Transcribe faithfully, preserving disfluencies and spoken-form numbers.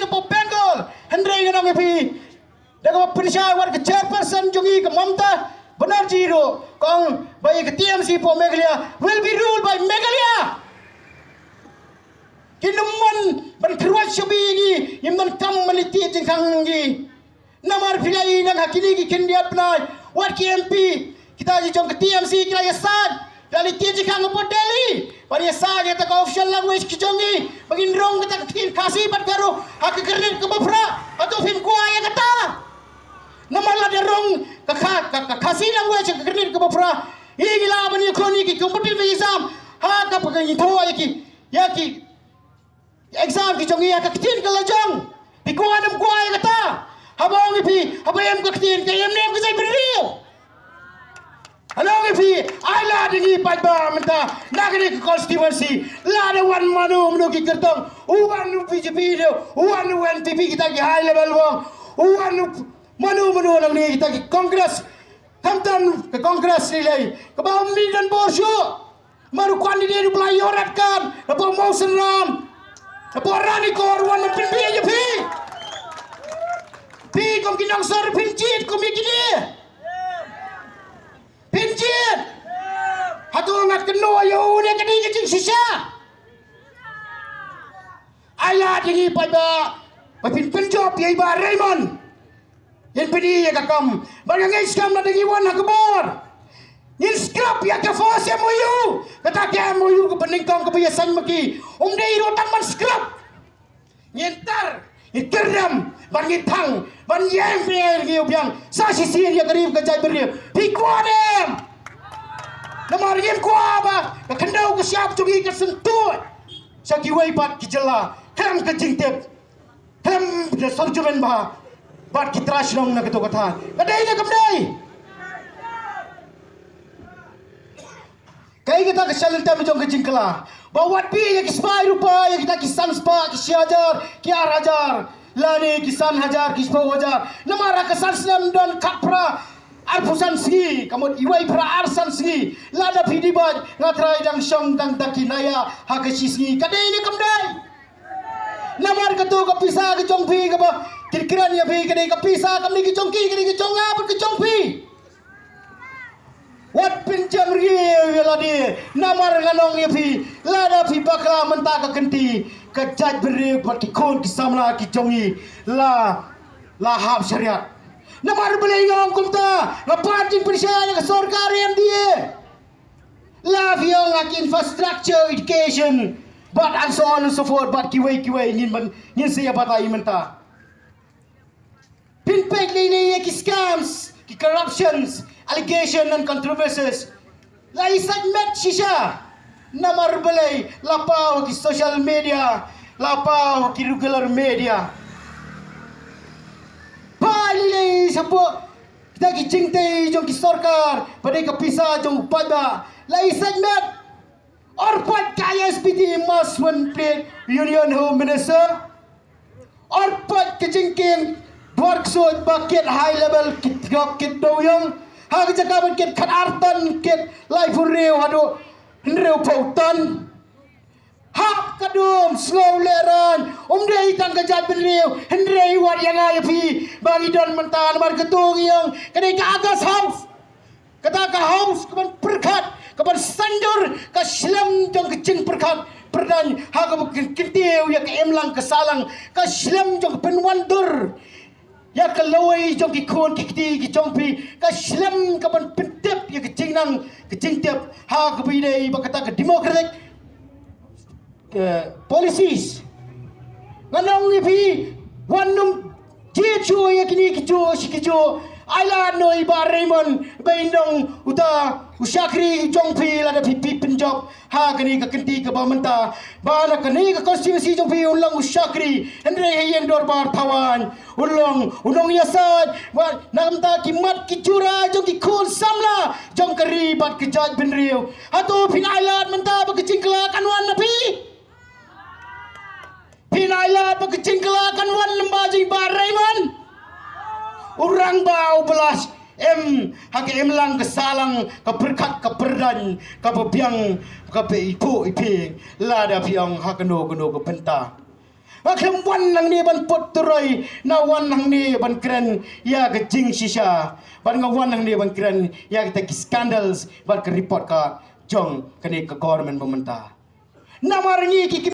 Ka pop Bengal, hynrei nga ong ïa phi, da kaba pynshai wat ka chairperson jong ngi ka Mamta Banerjee ruh, ka ong ba ïa ka T M C pop Meghalaya will be ruled by Meghalaya. Kin ym mon ban kyrwat shabi ngi, ym donkam ban ïa tied jingkhang ngi. Namar phi la i nang ha kine ki khyndiat bnai, wat ki M P, kita ki jong ka T M C ki la ïasaid, ki la leit tied jingkhang hapoh Delhi ban ïasaid ïa kata ka official language ki jong ngi, ba ngin rung kata ka ktien Khasi bad Garo ha ka kyrnit kaba phra. Hato phim kwah ïa kata? Namar lada rung ka, ka, ka, ka Khasi language ha ka kyrnit kaba phra, ngi lah ban ïakhun ïa ki competitive exam ha kaba ngi thoh ïa ki, ïa ki exam ki jong ngi ha ka ktien ka la jong. Phi kwah ne ym kwah ïa kata? Haba ong ïa phi, haba em ka ktien, ka em ne em ka jaitbynriew? Nga ong ïa phi, ai lad ïa ngi paidbah mynta na kane ka constituency. Lada wan mano mano ki kyrtong, u wan u B J P de, u wan u N P P, kita ki high level wong, u wan u mano mano nangne, kita ki Congress. Khamtam ka Congress lei lei kaba ym dei ban bor shuh. Namar u candidate uba la ïoh rat kan, napoh Mawsynram, napoh Ranikor, wan ban pynbiej ïa phi. Phi kum ki nongsor phin jied kum ïa kine. Phin jied. Hato ngat kynnoh ïa u ne ka dei ka jingshisha? Ai lad ïa ngi paidbah ba phin pynjop ïa i Bah Raymond. Ngin pyni ïa ka kam. Ba nga ngeit skhem lada ngi wan ha ka bor, ngin scrap ïa ka first M O U. Kata ka M O U kaba nyngkong kaba ïasain ma ki, um dei ruh tang ban scrap. Ngin tar, ngin kyrdem, ban ngin thang, ban ïeng biang, ïeng biang sa shisien ïa ka ri ka jaitbynriew. Phi kwah ne em? Namar ngim kwah ba ka khyndew ka shyiap jong ngi ka syntuid sha kiwei pat ki jylla khlem ka jingtip, khlem da sngewthuh bha bad ki trai shnong na kato ka thaiñ. Ka dei ne kam dei? Kaei kata ka challenge tam jong ka jingkylla? Ba wat phi ïa ki spah rupa, ïa kita ki san spah, ki shi hajar, ki ar hajar, lane ki san hajar, ki shiphew hajar. Namar ha ka san snem don khatphra arphew san sngi, ka mut iwei phra ar san sngi. Lada phi dei bad nga trai dang shong dang da ki naya ha ka shi sngi. Ka dei ne kam dei? Namar kato ka pisa ka jong phi kaba kin kren ïa phi, ka dei ka pisa kam dei ka jong ki, ka dei ka jong nga bad ka jong phi. Wat pynjem riew ïa lade, namar nga ong ïa phi, lada phi bakla mynta ka kynti, ka jaitbynriew bad ki khun ki samla ki jong ngi la, la hap shariat. Namar balei nga ong kumta? Nga pat jingpynshai na ka sorkar M D A. La phi ong ha ki infrastructure, education, bad and so on and so forth, bad kiwei kiwei ngin ban, ngin sa ïa batai mynta. Phin peit lei lei ïa ki scams, ki corruptions, allegation and controversies. La i sait met shisha. Namar balei? La paw ki social media, la paw ki regular media. Peit lei lei shapoh kita ki jingtei jong ki sorkar, ba dei ka pisa jong u paidbah. La i sait met. Or peit ka I S P T, Immanuel Pate, Union Home Minister. Or peit ka jingkieng dwar ksuid ba kit high level, kit gok, kit dewïong. Ha ka jaka ban kit khatar ton, kit laiphew hynriew haduh hynriew phew ton. Hap ka dum, sngew lehraiñ, um dei tang ka jaitbynriew, hynrei wat ïa nga ïa phi ba ngi don mynta, namar kato ngi ong ka dei ka August House. Kata ka House kaban pyrkhat, kaban saiñdur ka shlem jong ka jingpyrkhat pyrdaiñ ha kaba kin kyntiew ïa ka imlang ka sahlang, ka shlem jong ka pynwandur ïa ka lawei jong ki khun ki kti ki jong phi, ka shlem kaban pyntip ïa ka jingnang ka jingtip ha kaba ïadei bad kata ka democratic eh, policies. Ngan ong ïa phi, wat nym jied shuh ïa kine ki juh shi ki juh. Ai lad noh i Bah Raymond ba in long uta u shakri jong phi lada phi, phi pynjop ha kane ka kynti kaba mynta. Ba na kane ka constituency jong phi un long u shakri, hynrei ha ïing dorbar thawaiñ un long u nongïasaid, wat na ka bynta ki mat ki jura jong ki khun samla jong ka ri bad ka jaitbynriew. Hato phin ailad mynta ba ka jingkylla kan wan na phi? Phin ailad ba ka jingkylla kan wan lyngba jong i Bah Raymond? U rangbah uba la im ha ka imlang ka sahlang, ka pyrkhat ka pyrdaiñ, kaba biang, kaba iphuh iphieng, lada phi ong ha kano kano ka bynta. Ba khlem wan hangne ban put turoi, nga wan hangne ban kren ïa ka jingshisha. Bad nga wan hangne ban kren ïa kita ki scandals bad ka report card jong kane ka government ba mynta. Namar ngi ki